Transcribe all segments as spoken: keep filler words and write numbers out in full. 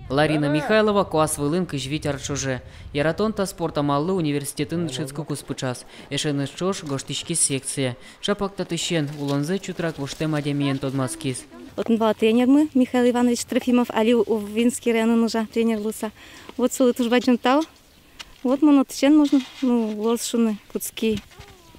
Ларина Михайлова куас вылын кызь вить ар ӵоже. Яратон та спорт амаллы университетын дышетскыкуз пыӵаз. Эшеныз ӵош гожтӥськиз секцие. Ӵапак татысен улонзэ чутрак воштэ мадемиен тодматскиз. Отын вал тренермы Михаил Иванович Трофимов, али Увинский районын ужа тренер луыса. Вот солы туж бадӟым тау. Вот мон отысен, можно, ну, луоз шуыны, кутски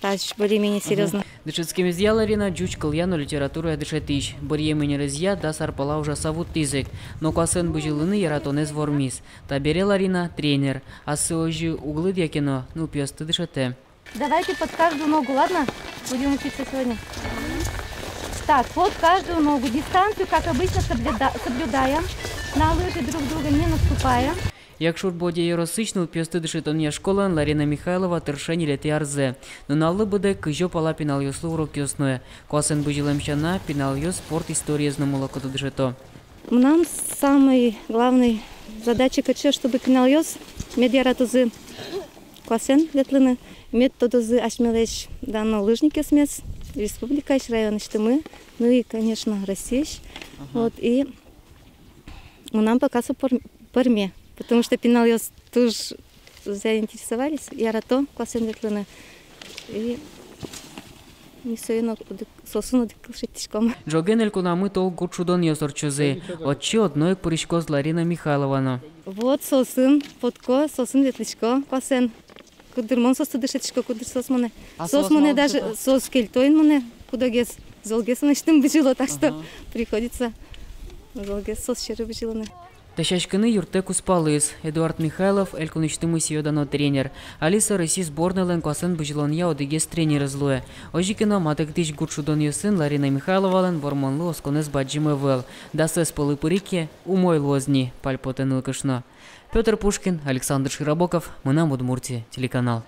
тазьы более-менее серьёзно. Дышетскемезъя Ларина ӟуч кылъя но литературая дышетӥсь. Быръем ӧнерезъя дас ар пала ужаса вуттӥз ик. Но куасэн бызьылыны яратонэз вормиз. Табере Ларина тренер. Ассэ озьы уг лыдъя ке но, нылпиосты дышетэ. Давайте под каждую ногу, ладно? Будем учиться сегодня. Так, под каждую ногу. Дистанцию, как обычно, соблюда- соблюдаем. На лыжи друг друга не наступаем. Якшур-Бӧдья ёросысь нылпиосты дышетонъя школаын Ларина Михайлова тырше ньылетӥ арзэ. Нуналлы быдэ кызь пала пиналъёслы урокъёс нуэ. Куасэн бызьылэм сяна, пиналъёс спорт историез но мылокыдо дышето. Мынам самый главный задача кыӵе, чтобы пиналъёс мед яратозы куасэн ветлыны, мед тодозы асьмелэсь дано лыжникъёсмес республикаысь, районысьтымы, ну и, конечно, Россиысь. Ага. Вот, и мынам пока со пӧр-, пӧрме, потому что пиналъёс туж заинтересовались, ярато куасэн ветлыны. И ми соин одӥг, соосын одӥг кыл шедьтӥськом. Ӝоген элькунамы тол гурт шудонъёс ортчозы. Отчы одно ик пыриськоз Ларина Михайлова но. Вот соосын потӥсько, соосын ветлӥсько куасэн. Куддыр мон соосты дышетӥсько, куддыр соос монэ. А соос монэ даже, соос кельто ини монэ кудогез, золгес мынэсьтым бызьыло, так что приходится золгес соос сьӧры бызьылыны. Дасяськыны юрттэ кузпалыз. Эдуард Михайлов элькунысьтымы сӥё-дано тренер. Али со Россия сборнойлэн куасэн бызьылонъя одӥгез тренерез луэ. Озьы ке но, матэктӥсь гурт шудонъёсын Ларина Михайловалэн вормонлы осконэз бадӟым ӧвӧл. Дасэз пӧлы пырике, умой луоз ни, пальпотэ нылкышно. Пётр Пушкин, Александр Широбоков, «Мынам Удмуртие» телеканал.